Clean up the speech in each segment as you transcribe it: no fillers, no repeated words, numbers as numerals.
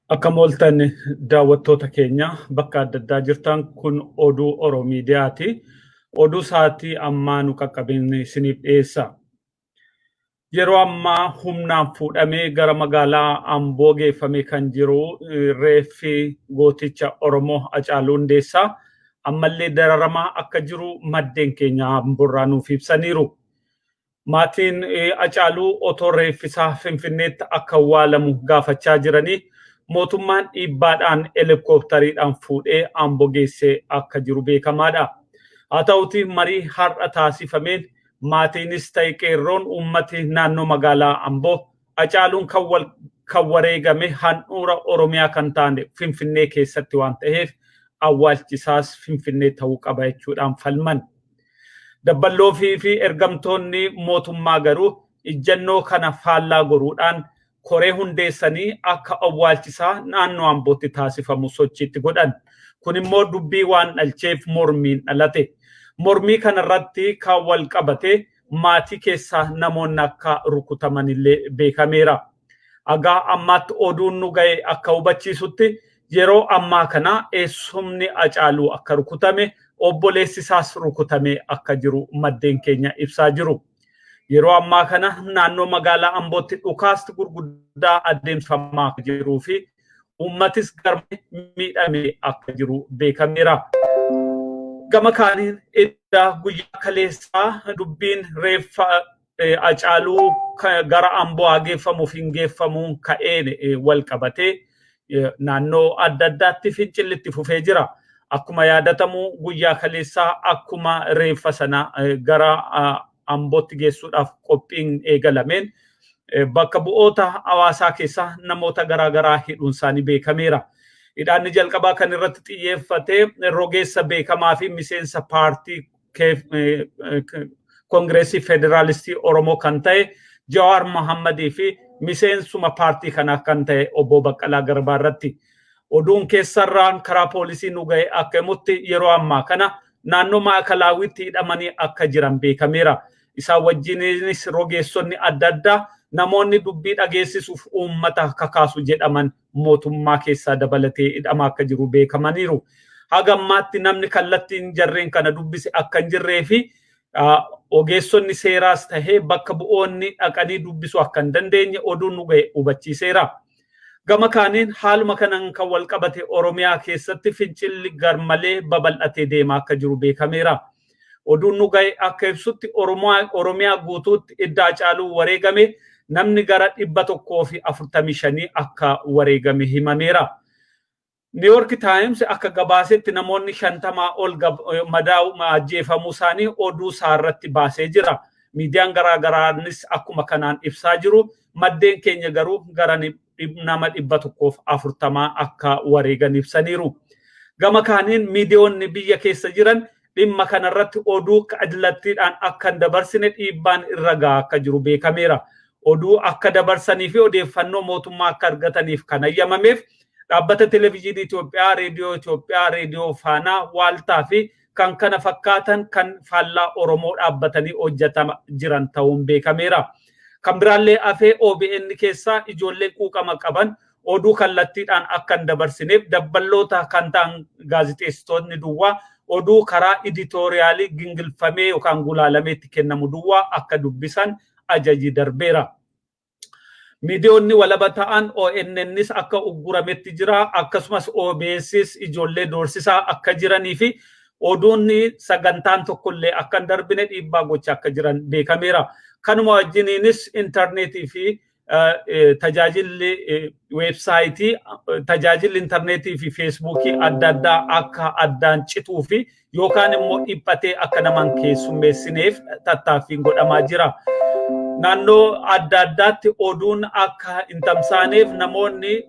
Akkam ooltan daawwattoota keenya bakka adda addaa jirtan, kun oduu Oromiidiyaati. Oduu sa'aatii ammaa nu qaqqabeen isiniif dhiyeessa. Yeroo ammaa humnaan fuudhamee gara magaalaa Amboo geeffamee kan jiru reeffi gooticha Oromoo Hacaaluu Hundeessaa ammallee dararamaa akka jiru maddeen keenya Amboorraa nuuf ibsaniiru. Maatiin Hacaaluu otoo reeffisaa Finfinneetti akka awwaalamu gaafachaa jiranii mootummaan dhiibbaadhaan helikooftariidhaan fuudhee Amboo geessee akka jiru beekamaadha. Haa ta'uti marii har'a taasifameen maatiinis ta'e qeerroon uummati naannoo magaalaa Amboo Hacaaluun kan wareegame handhuura Oromiyaa kan taane Finfinnee keessatti waan ta'eef awwaalchisaas Finfinnee ta'uu qaba jechuudhaan falman. Dabballoofii fi ergamtoonni mootummaa garuu ijjannoo kana faallaa goruudhaan koree hundeessanii akka awwaalchisaa naannoo Ambootti taasifamu sochiitti godhan. Kun immoo dubbii waan dhalcheef mormiin dhalate. Mormii kanarratti kan wal qabate maatii keessaa namoonni akka rukutaman illee beekameera. Hagaa ammaatti oduun nu ga'e akka hubachiisutti yeroo ammaa kana eessumni Hacaaluu akka rukutame, obboleessi isaas rukutamee akka jiru maddeen keenya ibsaa jiru. Yeroo ammaa kana naannoo magaalaa Ambootti dhukaasti gurguddaa adeemsifamaa akka jiruu fi uummatis garmalee miidhamee akka jiru beekameera. Gama kaaniin edda guyyaa kaleessaa dubbiin reeffa Hacaaluu gara Amboo haa geeffamuuf hin geeffamuun ka'een wal qabatee naannoo adda addaatti fincilli itti fufee jira. Akkuma yaadatamu guyyaa kaleessaa akkuma reeffa sana gara Ambootti geessuudhaaf qophiin eegalameen bakka bu'oota hawaasaa keessaa namoota garaagaraa hidhuun isaanii beekameera. Hidhaanni jalqabaa kan irratti xiyyeeffate rogeessa beekamaa fi miseensa paartii Koongireesii Federaalistii Oromoo kan ta'e Jawaar Mohammadii fi miseensuma paartii kanaa kan ta'e obbo Baqqalaa Garbaa irratti. Oduun keessarraan karaa poolisii nu ga'e akka himutti yeroo ammaa kana naannoo Maakalaawwitti hidhamanii akka jiran beekameera. Isaan wajjinis rogeessonni adda addaa namoonni dubbii dhageessisuuf uummata kakaasu jedhaman mootummaa keessaa dabalatee hidhamaa akka jiru beekamaniiru. Haga ammaatti namni kallattiin jarreen kana dubbise akka hin jirree fi ogeessonni seeraas tahee bakka bu'oonni dhaqanii dubbisuu akka hin dandeenye oduun nu ga'e hubachiiseera. Gama kaaniin haaluma kanaan kan wal qabate Oromiyaa keessatti fincilli garmalee babal'atee deemaa akka jiru beekameera. Oduun nu ga'e akka ibsutti Oromiyaa guutuutti idda Hacaaluu wareegame namni gara 145 akka wareegame himameera. New York Times akka gabaasetti namoonni 50 ol madaa'u ajjeefamuu isaanii oduu isaa irratti baasee jira. Miidiyaan garaagaraanis akkuma kanaan ibsaa jiru. Maddeen keenya garuu gara nama 140 akka wareegan ibsaniiru. Gama kaaniin miidiyoonni biyya keessa jiran dhimma kanarratti oduu kallattiidhaan akka hin dabarsine dhiibbaan irra gahaa akka jiru beekameera. Oduu akka dabarsanii fi odeeffannoo mootummaa akka argataniif kan hayyamameef dhaabbata televezyiinii Itoophiyaa, reediyoo Itoophiyaa, reediyoo Faanaa, Waaltaa fi kan kana fakkaatan kan faallaa Oromoo dhaabbatanii hojjetama jiran ta'uun beekameera. Kan biraallee hafee OBN keessaa ijoolleen quuqama qaban oduu kallattiidhaan akka hin dabarsineef dabballoota kan ta'an gaazixeessitoonni duwwaa oduu karaa iditooriyaalii gingilfamee yookaan gulaalameetti kennamu duwwaa akka dubbisan ajaji darbeera. Miidiyoonni walaba ta'an ONNs akka uggurametti jira. Akkasumas OBSs ijoollee doorsisaa akka jiranii fi oduun sagantaan tokkollee akka hin darbine dhiibbaa gochaa akka jiran beekameera. Kanuma wajjiniinis intarneetii fi tajaajilli weebsaayitii, tajaajilli intarneetii fi feesbuukii adda addaa akka addaan cituu fi yookaan immoo dhiphatee akka naman keessummeessineef tattaaffiin godhamaa jira. Naannoo adda addaatti oduun akka hin tamsaaneef, namoonni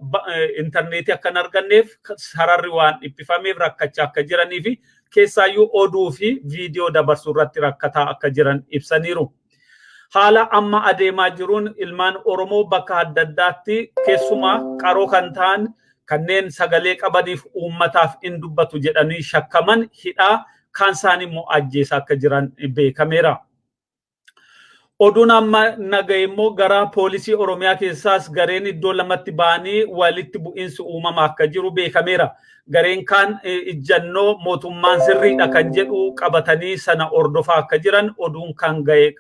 intarneetii akka hin arganneef sararri waan dhiphifameef rakkachaa akka jiranii fi keessaayyuu oduu fi viidiyoo dabarsuu irratti rakkataa akka jiran ibsaniiru. Haala amma adeemaa jiruun ilmaan Oromoo bakka adda addaatti keessumaa qaroo kan ta'an, kanneen sagalee qabaniif uummataaf hin dubbatu jedhanii shakkaman hidhaa, kaan isaanii immoo ajjeesaa akka jiran beekameera. Oduun amma nagaye immoo gara poolisii Oromiyaa keessaas gareen iddoo lamatti ba'anii walitti bu'iinsi uumama akka jiru beekameera. Gareen kaan ijjannoo mootummaan sirriidha kan jedhu qabatanii sana hordofaa akka jiran oduun kan gahe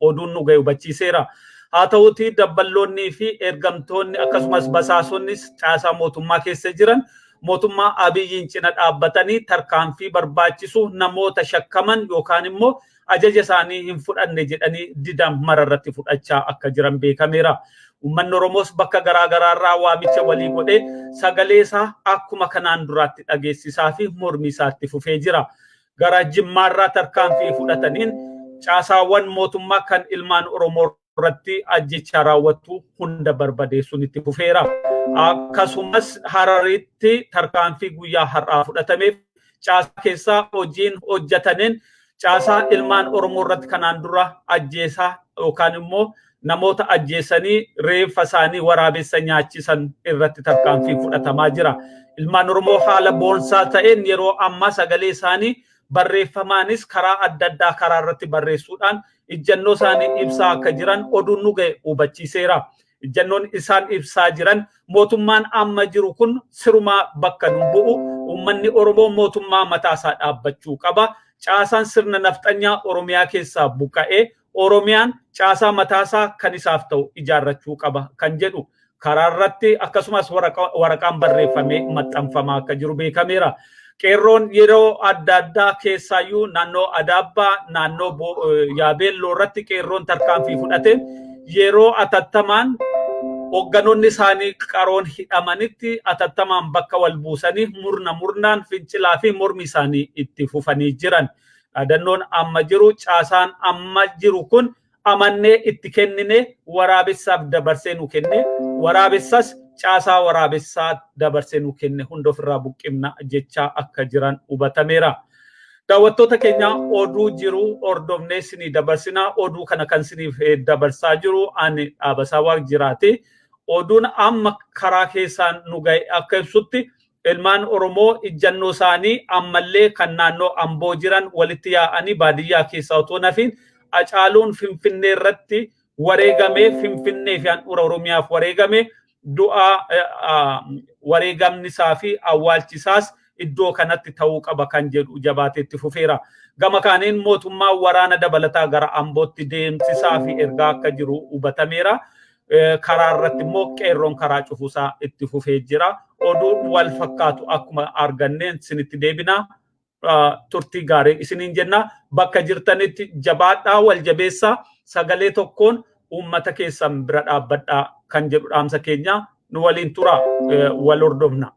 oduun nu gahe hubachiiseera. Haa ta'uutii dabballoonnii fi ergamtoonni akkasumas basaasonnis caasaa mootummaa keessa jiran mootummaa Abiyyiin cina dhaabbatanii tarkaanfii barbaachisu namoota shakkaman yookaan immoo ajaja isaanii hin fudhanne jedhanii didan mara irratti fudhachaa akka jiran beekameera. Uummanni Oromoos bakka garaa garaarraa waamicha walii godhee sagalee isaa akkuma kanaan duraatti dhageessisaa fi mormii isaatti fufee jira. Gara Jimmaarraa tarkaanfii fudhataniin caasaawwan mootummaa kan ilmaan Oromoo irratti ajjechaa raawwattu hunda barbadeessuun itti fufeera. Akkasumas Hararitti tarkaanfii guyyaa har'aa fudhatameef caasaa keessaa hojiin hojjetaniin caasaa ilmaan Oromoo irratti kanaan dura ajjeesaa yookaan immoo namoota ajjeesanii reeffa isaanii waraabessa nyaachisan irratti tarkaanfii fudhatamaa jira. Ilmaan Oromoo haala boonsaa ta'een yeroo ammaa sagalee isaanii barreeffamaanis karaa adda addaa karaa irratti barreessuudhaan ijjannoo isaanii ibsaa akka jiran oduun nu ga'e hubachiiseera. Ijjannoon isaan ibsaa jiran mootummaan amma jiru kun sirumaa bakka nu bu'u, uummanni Oromoo mootummaa mataa isaa dhaabbachuu qaba. Caasaan sirna nafxanyaa Oromiyaa keessaa buqqa'ee Oromiyaan caasaa mataasaa kan isaaf ta'u ijaarrachuu qaba kan jedhu karaa irratti akkasumas waraqaan barreeffamee maxxanfamaa akka jiru beekameera. Qeerroon yeroo adda addaa keessaayyuu naannoo Adaabbaa, naannoo Yaabeelloo irratti qeerroon tarkaanfii fudhate yeroo atattamaan hoogganoonni isaanii qaroon hidhamanitti atattamaan bakka wal buusanii murna murnaan fincilaa fi mormi isaanii itti fufanii jiran. Dhaadannoon amma jiru caasaan amma jiru kun amannee itti kennine waraabessaaf dabarsee nu kenne, waraabessas caasaa waraabessaa dabarsee nu kenne hunda ofirraa buqqifna jechaa akka jiran hubatameera. Daawwattoota keenya, oduu jiru hordofnee isinii dabarsinaa. Oduu kana kan isiniif dabarsaa jiru ani Dhaabasaa Waaq jiraate. Oduun amma karaa keessaan nu ga'e akka ibsutti ilmaan Oromoo ijjannoo isaanii ammallee kan naannoo Amboo jiran walitti yaa'anii baadiyyaa keessaa otoo nafiin Hacaaluun Finfinnee irratti wareegamee, Finfinnee fi handhuura Oromiyaaf wareegame, du'a wareegamni isaa fi awwaalchi isaas iddoo kanatti ta'uu qaba kan jedhu jabaatee itti fufeera. Gama kaaniin mootummaan waraana dabalataa gara Ambootti deemsisaa fi ergaa akka jiru hubatameera. Karaa irratti immoo qeerroon karaa cufuusaa itti fufee jira. Oduu wal fakkaatu akkuma arganneen isinitti deebina. Turtii gaarii isiniin jenna. Bakka jirtanitti jabaadhaa, wal jabeessaa, sagalee tokkoon uummata keessan bira dhaabbadhaa kan jedhu dhaamsa keenya. Nu waliin tura, wal hordofna.